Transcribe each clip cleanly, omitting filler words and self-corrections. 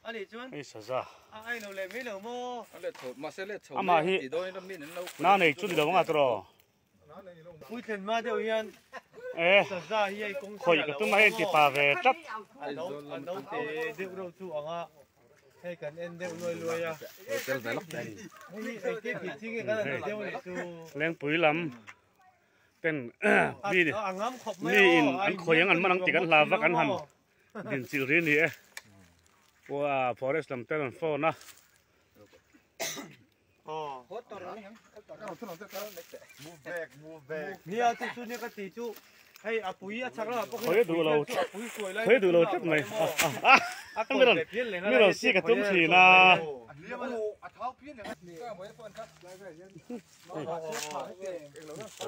Hei saza. Amah hi na nei chu ni lo anga tawh. E khawih ka tum a hei an ti pa ve tlat. Lengpui lam ten mi mi in an khawih ang an man ang tih kan hlau vak an han din chilh ri a ni e. Forest lam ten an phone a. Khawi duh lo khawi duh lo tlat mai mi rawn mi rawn sik a tum thin a.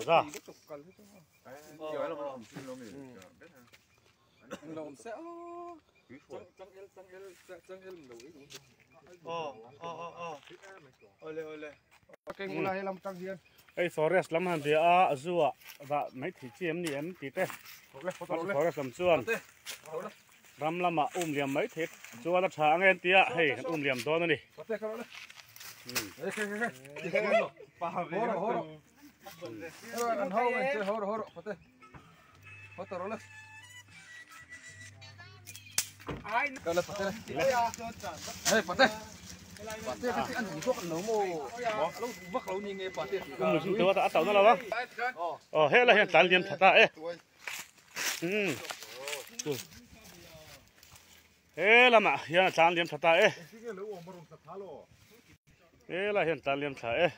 Za. Hei forest lam han bia a zu ah dah mai thei chi em ni em tih te forest lam chuan ram lamah um liam mai thei chuan a tha ang em tia hei kan um liam dawn a ni. He la hian tlan liam tha ta e he lamah hian a tlan liam tha ta e he la hian tlan liam tha e.